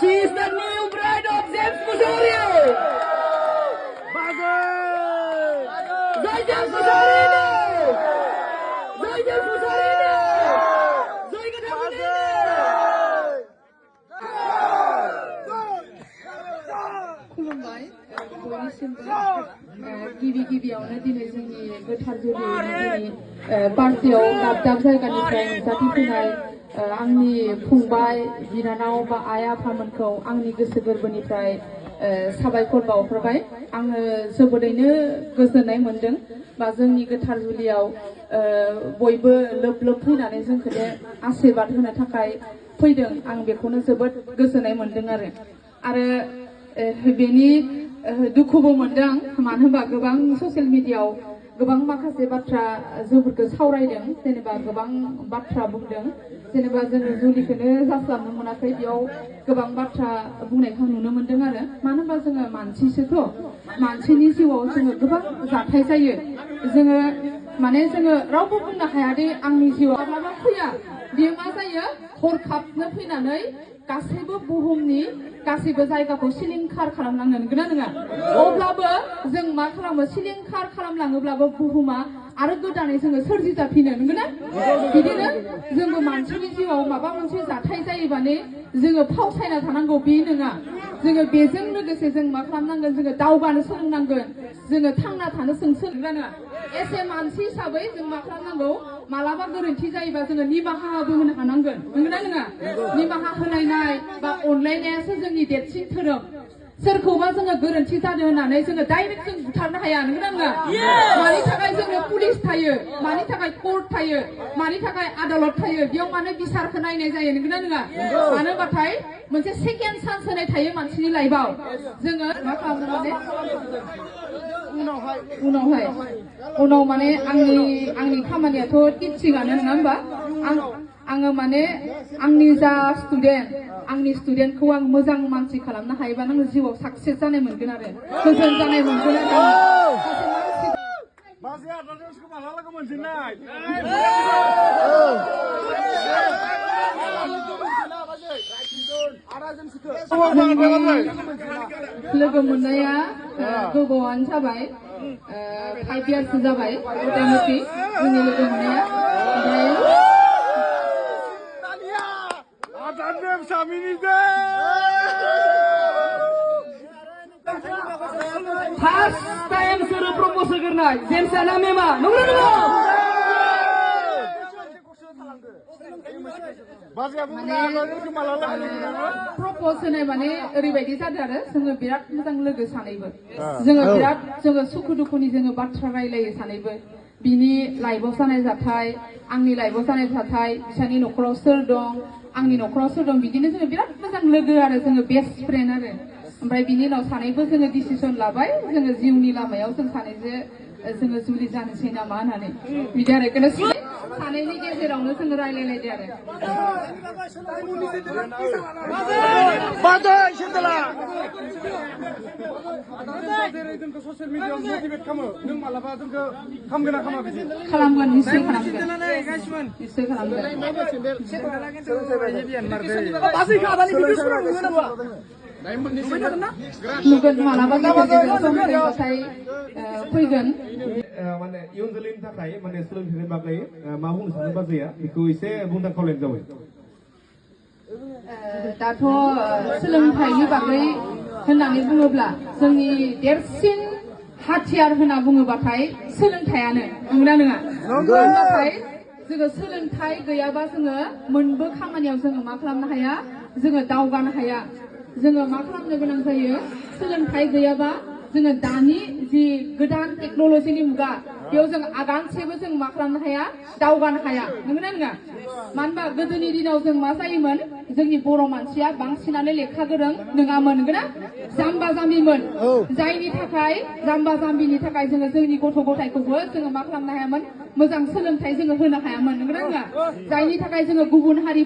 She is the new bride of James Musario. Jai James Musario. Jai James Musario. Jai Gadamune. खुलुमबाय बयनिसिमबो गिबियावनो दिनै जोंनि गोथार जुलिनि दिनै पार्टियाव दाब दाब जायगानिफ्राय नुजाथिफैनाय आंनि फंबाय बिनानाव बा आइ आफामोनखौ आंनि गोसो गोरबोनिफ्राय साबायखर बावहरबाय। आङो जोबोरैनो गोजोननाय मोनदों बा जोंनि गोथार जुलियाव बयबो लोब लोब फैनानै जोंखौ आशीर्वाद होनो थाखाय फैदों। आं बेखौनो जोबोद गोजोननाय मोनदों आरो बेनि दुखुबो मोनदों, मानो होनबा गोबां ससियेल मिडियायाव गोबां माखासे बाथ्रा जोंफोरखौ सावरायदों, जेनेबा गोबां बाथ्रा बुंदों, जेनेबा जोङो जुलिखौनो जास्लाबनो मोनाखै, बेयाव गोबां बाथ्रा बुंनायखौ नुनो मोनदों मानो होनबा जोङो मानसिसोथ', मानसिनि जिउआव जोङो गोबां जाथाय जायो। जोङो रावबो बुंनो हायादि आंनि जिउआव माब्लाबा फैया, बेयो मा जायो हरखाबनो फैनानै गासैबो बुहुमनि गासैबो जायगाखौ सिलिंखार खालामलाङो, नंगौना नङा? अब्लाबो जों मा खालामो, सिलिंखार खालामलाङोब्लाबो बुहुमा आरो गोदानै जोङो सोरजिजाफिनो, नंगौना? बिदिनो जोंबो मानसिनि जिउआव माबा मोनसे जाथाय जायोबानो जोङो फावसायना थानांगौ बे नङा। जोङो बेजों लोगोसे जों मा खालामनांगोन, जोङो दावगानो सोलोंनांगोन, जोङो थांना थानो सोलोंनांगोन। एसे मानसि हिसाबै जों मा खालामनांगौ, मालाबा गोरोन्थि जायोबा जोङो निमाहाबो होनो हानांगोन, नंगौना नङा? निमाहा होलायनाय बा अनलायनायासो जोंनि देरसिन धोरोम। सोरखौबा जोङो गोरोन्थि जादों होननानै जोङो डाइरेक्ट जों बुथारनो हाया, नंगौना नङा? मानि थाखाय जोङो पुलिस थायो, मानि थाखाय कोर्ट थायो, मानि थाखाय आदालत थायो, बेयाव मानो बिसारखौ नायनाय जायो, नंगौना नङा? मानो होनबाथाय मोनसे सेकेन्ड चान्स होनाय थायो मानसिनि लाइफआव। जोङो मा खालामनो उनाव माने आंनि खामानियाथ' टिचिंआनो, नङा होमबा? आङो आंनि जा आंनि स्टुडेन्टखौ आं मोजां मानसि खालामनो हायोबा आङो जिउआव साक्सेस जानाय मोनगोन आरो गोजोन जानाय मोनगोन लोगो मोननाया गोबावानो जाबाय, 5 इयार्ससो जाबाय मथा मथि जोंनि लोगो मोननाया। फार्स्ट टाइम सोर प्रप'ज होग्रोनाय जेम्सआ ना मेमा, नंगौना नङा? प्रप'ज होनाय माने ओरैबायदि जादों आरो जोङो बिराद मोजां लोगो सानैबो, जोङो सुखु दुखुनि जोङो बाथ्रा रायलायो सानैबो। बिनि लाइफआव जानाय जाथाय, आंनि लाइफआव जानाय जाथाय, बिसानि न'खराव सोर दं, आंनि न'खराव सोर दं, बिदिनो जोङो बिराद मोजां लोगो आरो जोङो बेस्ट फ्रेन्ड आरो। ओमफ्राय बिनि उनाव सानैबो जोङो डिसिसन लाबाय, जोङो जिउनि लामायाव जों सानैजों जोङो जुलि जानोसै नामा होननानै, बिदि आरो बेखौनो सानैनि गेजेरावनो जोङो रायलायलायदो आरो। खालामगोन, निश्चय खालामगोन। नुगोन मालाबा फैगोन। माने इयुन जोलैनि थाखाय माने सोलोंथाइनि बागै मा बुंनो सानो बाजैया, बेखौ एसे बुंनो खावलायनाय जाबाय। दाथ' सोलोंथाइनि बागै होननानै बुङोब्ला जोंनि देरसिन हाथियार होनना बुङोबाथाय सोलोंथाइयानो, नंगौना नङा? नाथाय जोङो सोलोंथाइ गैयाबा जोङो मोनबो खामानियाव जोङो मा खालामनो हाया, जोङो दावगानो हाया। जोङो मा खालामनो गोनां जायो, सोलोंथाइ गैयाबा जोङो दानि जि गोदान टेक्न'लजिनि मुगा, बेयाव जों आगानसेबो जों मा खालामनो हाया, दावगानो हाया, नंगौना नङा? मानो होनबा गोदोनि दिनाव जों मा जायोमोन, जोंनि बर' मानसिया बांसिनानो लेखा गोरों नङामोन, नंगौना? जाम्बा जाम्बिमोन, जायनि थाखाय जाम्बा जाम्बिनि थाखाय जोङो जोंनि गथ' गथायखौबो जोङो मा खालामनो हायामोन, मोजां सोलोंथाइ जोङो होनो हायामोन, नंगौना नङा? जायनि थाखाय जोङो गुबुन हारि